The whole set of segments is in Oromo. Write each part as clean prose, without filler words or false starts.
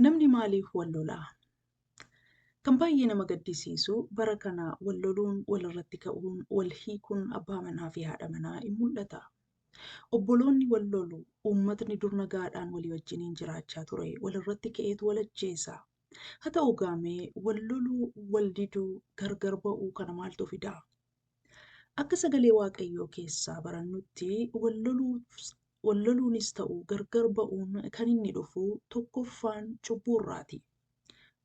Namni maaliif wal lolaa? Kan baay'ee nama gaddisiisu bara kana wal loluun, walirratti ka'uun, wal hiikuun abbaa manaa fi haadha manaa in mul'ata. Obboloonni wal lolu, uummatni dur nagaadhaan walii wajjiniin jiraachaa ture walirratti ka'eetu wal ajjeesa. Haa ta'u gaamee wal loluu, wal diduu, gargar ba'uu kana maaltu fidaa? Akka sagalee Waaqayyoo keessaa barannutti wal loluunis ta'u gargar ba'uun kan inni dhufu tokkoffaan cubbuurraati.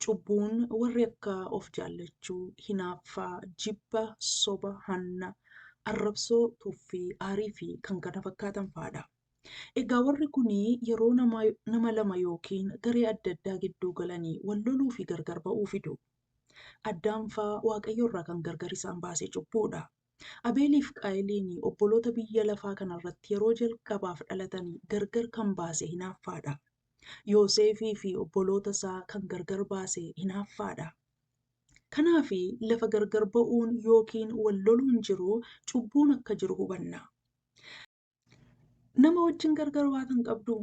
Cubbuun warri akka of jaallachuu, hinaaffaa, jibba, soba, hanna, arrabsoo, tuffii, aarii fi kan kana fakkaatan fa'aadha. Egaa warri kun yeroo nama lama yookiin garee adda addaa gidduu galanii wal loluu fi gargar ba'uu fidu. Addaan fa'aa Waaqayyo irraa kan gargar isaan baase cubbuudha. Abeeliif Qaayiliin obboloota biyya lafaa kanarratti yeroo jalqabaaf dhalatanii gargar kan baase hinaaffaadha. Yoosefii fi obboloota isaa kan gargar baase hinaaffaadha. Kanaaf lafa gargar ba'uun yookiin wal loluun jiru cubbuun akka jiru hubanna. Nama wajjin gargar baatan qabdu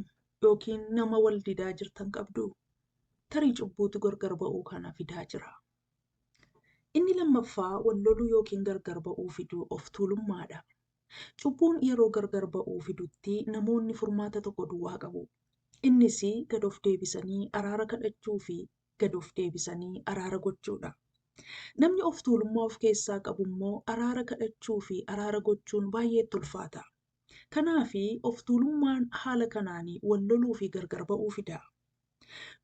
yookiin nama wal didaa jirtan qabdu tarii cubbuutu gargar ba'uu kana fidaa jira. Inni lammaffaa wal loluu yookiin gargar ba'uu fidu of tuulummaadha. Cubbuun yeroo gargar ba'uu fidutti namoonni furmaata tokko duwwaa qabu. Innis gad of deebisanii araara kadhachuu fi gad of deebisanii araara gochuudha. Namni of tuulummaa of keessaa qabu immoo araara kadhachuu fi araara gochuun baay'ee itti ulfaata. Kanaaf of tuulummaan haala kanaan wal loluu fi gargar ba'uu fida.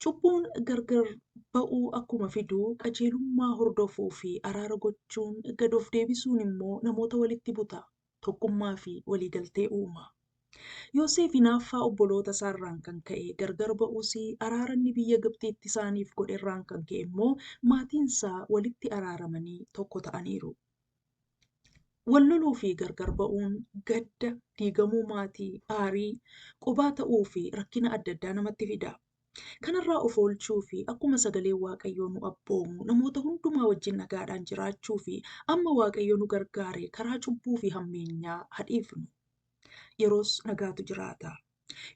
Cubbuun gargar ba'uu akkuma fidu qajeelummaa hordofuu fi araara gochuun gad of deebisuun immoo namoota walitti buta. Tokkummaa fi waliigaltee uuma. Yoosef hinaaffaa obboloota isaarraan kan ka'e gargar ba'uus araara inni biyya Gibxiitti isaaniif godherraan kan ka'e immoo maatiin isaa walitti araaramanii tokko ta'aniiru. Wal loluu fi gargar ba'uun gadda, diigamuu maatii, aarii, qobaa ta'uu fi rakkina adda addaa namatti fida. Kanarraa of oolchuu fi akkuma sagalee Waaqayyoo nu abboomu namoota hundumaa wajjin nagaadhaan jiraachuu fi amma Waaqayyo nu gargaare karaa cubbuu fi hammeenyaa hadhiifnu. Yeroos nagaatu jiraata.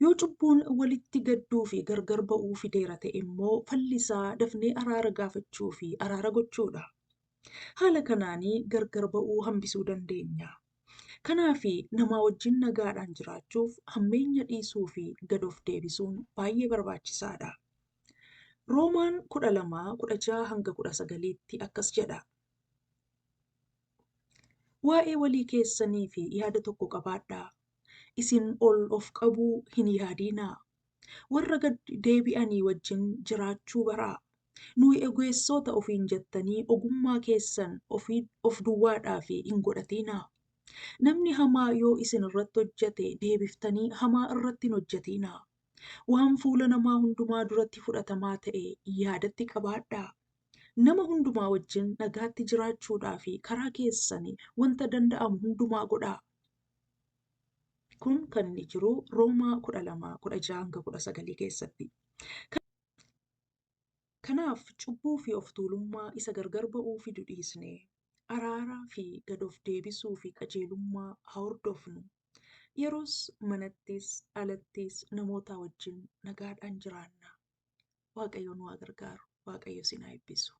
Yoo cubbuun walitti gadduu fi gargar ba'uu fideera ta'e immoo falli isaa dafnee araara gaafachuu fi araara gochuudha. Haala kanaanii gargar ba'uu hambisuu dandeenya. Kanaaf namaa wajjin nagaadhaan jiraachuuf hammeenya dhiisuu fi gad of deebisuun baay'ee barbaachisaadha. Roomaan 12:16-19 akkas jedha. Waa'ee walii keessanii fi yaada tokko qabaadhaa. Isin ol of qabuu hin yaadinaa. Warra gad deebi'anii wajjin jiraachuu baraa. Nuyi ogeessota ofiin jettanii ogummaa keessan of duwwaadhaaf hin godhatinaa. Namni hamaa yoo isin irratti hojjete deebiftanii hamaa irratti hin hojjetinaa. Waan fuula namaa hundumaa duratti fudhatamaa ta'e yaadatti qabaadhaa. Nama hundumaa wajjin nagaatti jiraachuudhaa fi karaa keessan wanta danda'amu hundumaa godhaa. Kun kan inni jiru Roomaa 12:16-19 keessatti. Kanaaf cubbuu fi of tuulummaa isa gargar ba'uu fidu dhiisnee araaraa fi gad of deebisuu fi qajeelummaa haa hordofnu. Yeroos manattis alattis namoota wajjin nagaadhaan jiraanna. Waaqayyo nu haa gargaaru. Waaqayyo isin haa eebbisu.